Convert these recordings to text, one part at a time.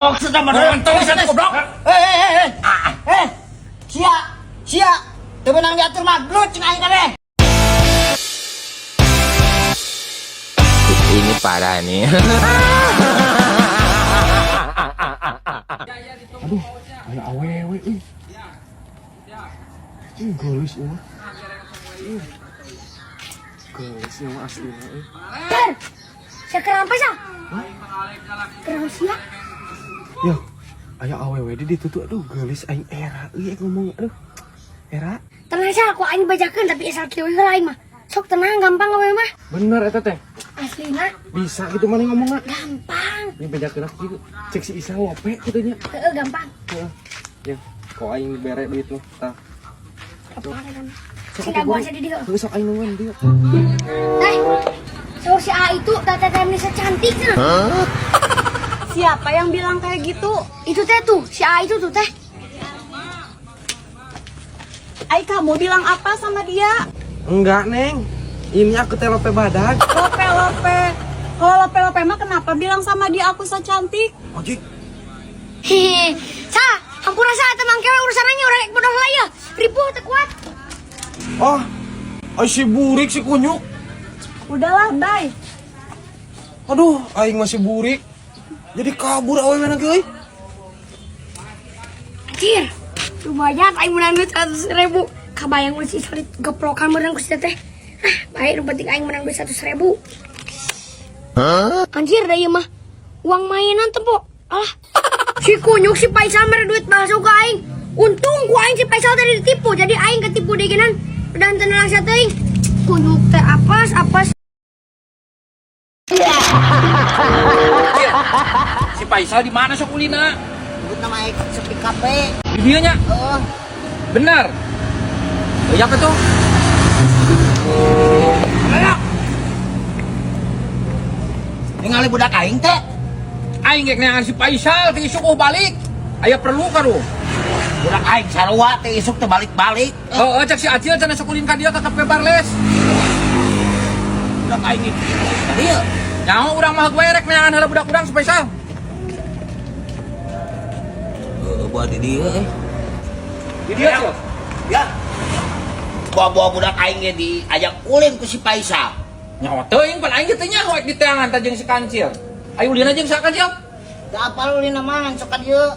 Maksudnya mana? Goblok. Eh eh eh eh. Eh. Sia, sia. Teu meunang diatur mah gelut cing aing kabeh. Ini parah nih. Aduh, aya awewe euy. Ih, geulis ieu mah. Ih. Geulis ieu mah aslina euy. Ter, sia keur apa sah? Keur sia. Yo, aya awewe di ditu tuh, aduh, geulis, aing era euy ngomong, aduh. Era. Tenang sah, aku aing bajakeun, tapi asal kieu heula aing mah. Sok tenang, gampang awewe mah. Bener eta teh. Aslina. Bisa gitu mana ngomongna? Gampang. Ini bejakeun aku gitu. Cek si Isa lope kitu nya. Heeh, gampang. Heeh. Ya, kok aing bere duit mah. Tah. Gampang kan. Sok Sing atuh, gua buru. asa di dieu. Heuh, sok aing nungguan dieu. Teh, saur si A itu teh teh bisa cantik nah. Siapa yang bilang kayak gitu? Itu teh tuh, si A itu tuh teh. Ai, kamu bilang apa sama dia? Enggak, Neng. Ini aku teh lope badag. Lope-lope. Kalau lope-lope mah kenapa bilang sama dia aku so cantik? Ojek. Hehehe. Sa, hampura sa eta mangkewe urusannya urang ek bodoh lah ya. Ribuh teu kuat. Oh, ay si burik si kunyuk. Udahlah, bye. Aduh, aing masih burik. Jadi kabur awewe na euy. Anjir. Lumayan aing menang duit 100 ribu. Kabayang mun si Isal geplokan meunang ku si teteh. Ah, baik, nu penting aing menang duit 100 ribu. Anjir, da ieu mah uang mainan tempo. Alah. Si kunyuk si Faisal mere duit palsu ka aing. Untung ku aing si Faisal tadi ditipu. Jadi aing ketipu deui geunan. Dan teu nelang teuing. Kunyuk teh apes apes. Si Faisal di mana sok ulina? Sebut nama aing sepi kafe. Di dieu nya. Heeh. Benar. Iya apa tuh? Ayo. Ningali budak aing teh. Aing geuk neangan si Faisal ti isuk balik. Aya perlu karu. Budak aing sarua teh isuk teh balik-balik. Heeh, cek si Acil cenah sok ulin ka dieu ka Kafe Barles. Budak aing iki tadi ya. Nyaho urang mah gue rek neangan heula budak urang si Faisal. Heeh, buat di dieu eh. Di dieu tuh. Ya. Bawa-bawa budak aing ge diajak ulin ku si Faisal. Nyaho teuing pan aing ge teu nyaho ek diteangan tah jeung si Kancil. Ayo ulin aja jeung sa Kancil. Teu apal ulin mah sok ka dieu.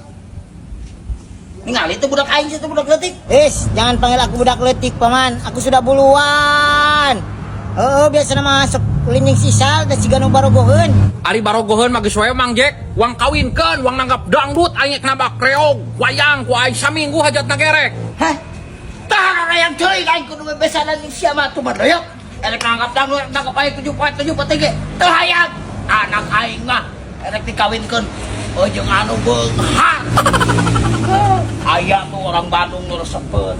Ningali tuh budak aing situ budak leutik. Is, jangan panggil aku budak leutik, Paman. Aku sudah buluan. Heeh, biasa nama sok ulin jeung sisal da siga nu barogoheun. Ari barogoheun mah geus we Mang Jack, wang kawinkeun, wang nanggap dangdut, aing ek nambah kreog, wayang ku aing saminggu hajatna gerek. Hah? Tah hayang teuing aing kudu bebesanan jeung sia mah tuh badoyok. Erek nanggap dangdut, nanggap aing 7 poe 7 poe ge. Teu hayang. Anak aing mah erek dikawinkeun jeung anu beunghar. Aya tuh orang Bandung nu resepeun.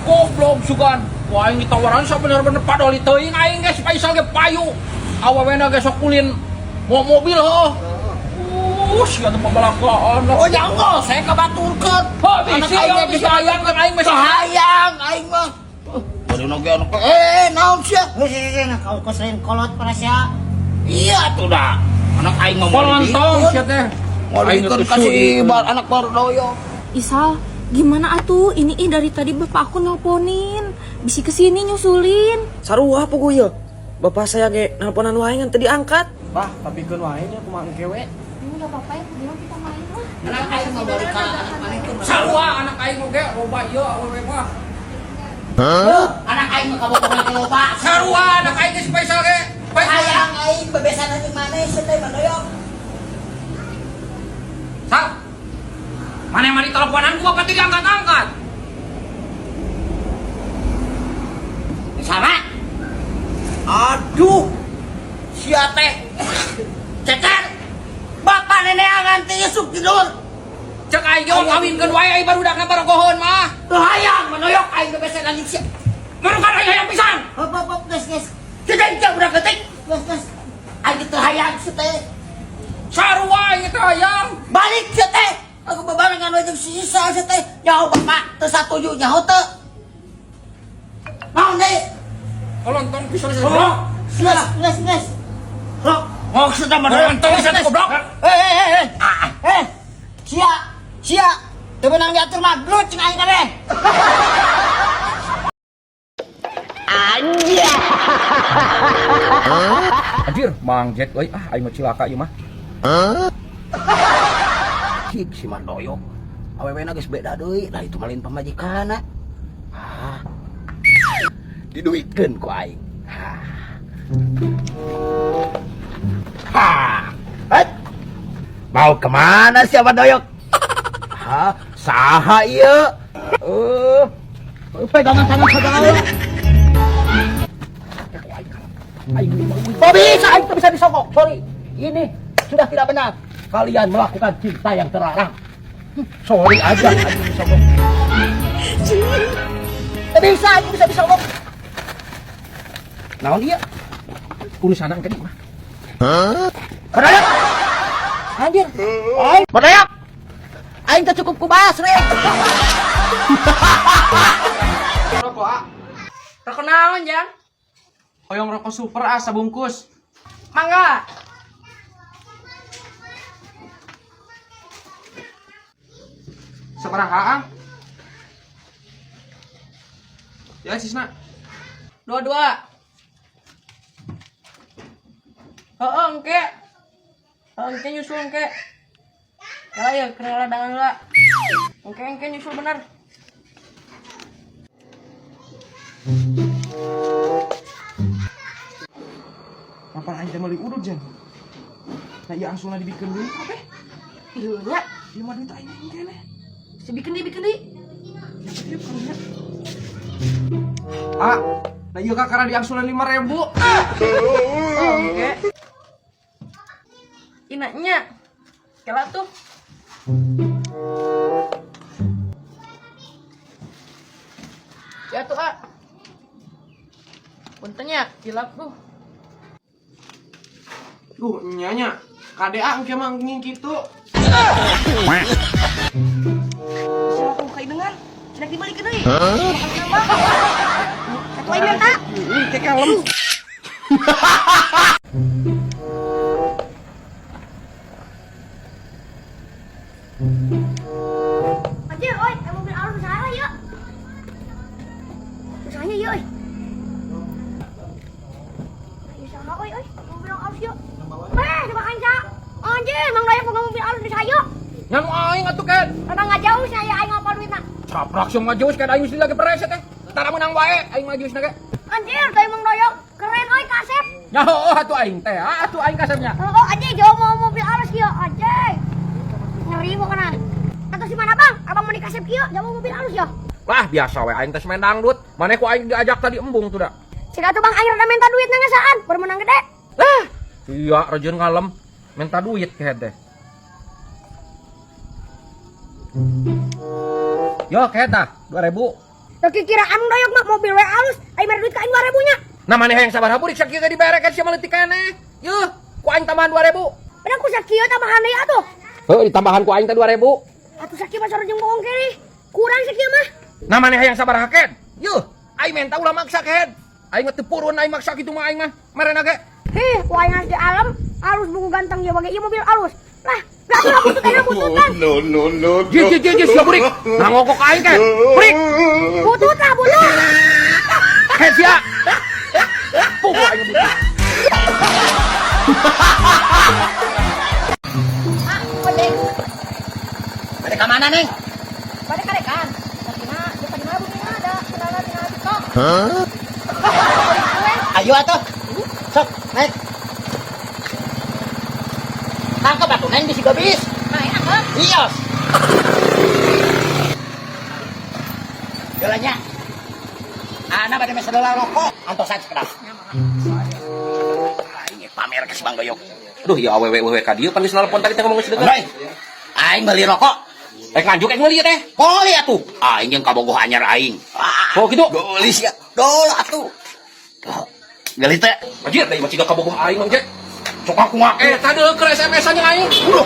Goblok sugan. Wah, aing ditawaran sabener-bener padoli teuing aing ge si Faisal ge payu. Awewena ge sok ulin mau mobil heuh. Sia teh pabalakaan lah. Oh nya enggeus, saya kabaturkeun. Heuh, bisi ya, bisi hayang kan aing masih Hayang aing mah. Bari oge anu naon sia? Heuh, heuh, nah kau kos lain kolot para sia. Iya tuh dah. Anak aing mah mau Kolontong sia teh. Mau Aing dibikeun teu ka si sudi. bar anak baru doyok. Isal, gimana atuh? Ini ih dari tadi bapak aku nelponin. Bisi kesini nyusulin. Sarua puguh ye. Bapak saya ge nelponan wae ngan teu diangkat. Bah, tapi keun wae nya kumaha engke we. Enggak apa-apa ya, bilang kita main lah. Anak aing mah bari ka anak maneh teh. Sarua anak aing oge loba ieu awewe mah. Anak aing mah kabogohan teh loba. Sarua anak aing ge si Faisal ge. Faisal. Hayang aing bebesanan jeung maneh sia teh badoyok. Sal. Mana yang mari teleponan gua pasti diangkat-angkat. Sama. Aduh. Sia teh. Cecer. Bapak neneangan teh isuk tidur. Cek aing ge kawinkeun wae aing barudakna barogoheun mah. Teu hayang manoyok aing bebesanan jeung sia. Marukan aing hayang pisan. Hop hop hop, geus geus. Cecen cek budak leutik. Geus geus. Aing teu hayang sia teh. Sarua aing teh hayang. Balik sia teh. Aku bebarengan we jeung si Isa sia teh. Nyaho bapak teu satuju nyaho teu. Naon deui? Kolontong pisan sia. Oh, Geus geus geus. Maksudnya mah Kolontong pisan goblok. Eh eh eh eh. Eh, Sia, teu meunang diatur mah gelut cenah aing kabeh. Anjir, Mang Jack euy, ah aing mah cilaka ieu mah. Cik si Mardoyok. Awewena geus beda deui, lah itu malin pamajikanna. Ah. Diduitkeun ku aing. Ah. Ha. Het. Mau kemana si Mardoyok? Ha, saha ieu? Pegangan tangan segala. Aing Oh bisa, aing tuh bisa disogok. Sorry, ini sudah tidak benar. Kalian melakukan cinta yang terlarang. Sorry aja, aing disogok. Tidak bisa, aing bisa disogok. Naon ieu? Urusan engke mah. Berdayak. Anjir. Aing berdayak. Aing teh cukup ku basre. Rokok ah. Rokok naon, Jang? Hoyong rokok super ah sabungkus. Mangga. Sabaraha ah? Ya sisna. Dua-dua. Heeh, engke. Heeh, engke nyusul engke. Ya ya, kenal ladangan lah. Engke engke nyusul bener. Kapan aing teh meuli udut jan? Nah ieu angsulna dibikeun deui kabeh. Iya nya, Ieu mah duit aing keneh. si bikin di bikin di. Ya ieu karunya. Ah, nah ieu kakara diangsulan 5.000. Oke. Inaknya. Kela tuh. Ya tuh, ah. Puntennya, hilap tuh. Duh, nya nya. Kade ah engke mah nging kitu. Siapa buka dengan? Cedak dibalik deui. Makan nambah. Atuh aing minta. Kayak kalem. Anjir, oi, mobil alus usaha yuk. Usahanya yuk, oi. Usaha oi, oi, mobil alus yuk. Eh, coba aing sa. Anjir, Mang Dayang boga mobil alus bisa yuk. Nyanu aing atuh ken. Rada ngajauh saya aing ngapal duitna. Caprak sia ngajauh ken aing mesti lagi pereset teh. Tara menang wae aing mah na ge. Anjir, teh Mang Dayang keren oi kasep. Ya heueuh atuh aing teh, ah atuh aing kasepnya. Oh, anjir, jauh mau mobil alus kieu, anjir. Ngeri pokoknya. Atau si mana bang? Abang mau dikasep kieu, jauh mobil alus ya. Lah biasa we aing teh main dangdut. Maneh ku aing diajak tadi embung tuh da. Cik atuh bang aing rada minta duit ngasaan, baru menang gede. Lah, iya rajin ngalem minta duit kehed teh. Yo kehed tah, 2.000. Tapi kiraan doyok mah mobil we alus, aing mere duit ka aing 2.000 nya. Nah maneh hayang sabaraha burik sakieu ge dibere kan sia mah leutik keneh. Yuh, ku aing tambahan 2.000. Padahal ku sakieu tambahan deui atuh. Heuh, ditambahan ku aing teh 2.000. Atuh sakieu mah sareng bohong kene. Kurang sakieu mah. Nah maneh hayang sabaraha ken? Yuh, aing menta ulah maksa kehed. Aing mah teu purun aing maksa kitu mah aing mah. Merena ge. Heh, ku aing harus di alam, alus buku ganteng ya bagi ieu mobil alus. Lah, lah atuh butut enak bututan. No, no, no, no. Ji ji ji ji sia burik. Nah ngokok aing ken. Burik. Butut lah butut. Ken sia. Pugu aing butut. Ah, ojek. Bade ka mana, Neng? Bade karekan. Satina, di tadi mah bumi ada kenalan dengan TikTok. Ayo atuh. Sok, naik. Tangkap atuh Neng bisi gobis. Naik angkat. Iya. Jalannya. Ana bade meser heula rokok, antosan sekedap. Aing pamer ke si Bang Doyok. Duh, ya awewe wewe ka dieu pan geus nalpon tadi teh ngomong geus deukeut. Baik. Aing beli rokok. Rek nganjuk rek meuli teh. Boleh atuh. Aing yang kabogoh anyar aing. Ah, Oh gitu. Geulis ya. Dol atuh. Geulis teh. Anjir, deui mah ciga kabogoh aing Mang Jack. Sok aku ngaku. Eh, tadi keur SMS-an jeung aing. Udah.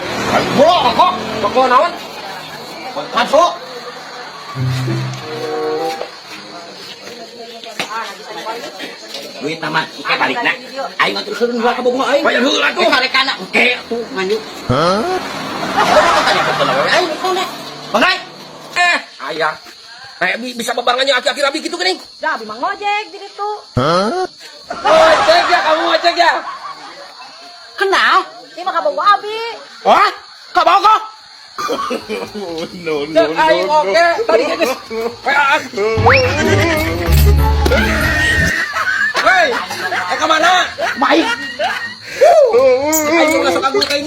Bo, kok. Kok naon? Masuk. Duit nama engke balikna. Aing mah terus heula kabogoh aing. Bayar heula atuh. Karekana engke atuh nganjuk. Hah? Tanya betul awewe aing betul. Banggai. Eh, ayah. Eh, bisa bebarengannya aki-aki Rabi gitu geuning. Dah, abi mah ngojek di ditu. Ojek ya kamu ojek ya. Kenal? Ini mah kabogoh abi. Wah, kak bawa kok. No, no, aing oke tadi geus WA-an. Hei, eh kemana? Baik. Aing ulah sok agung teuing.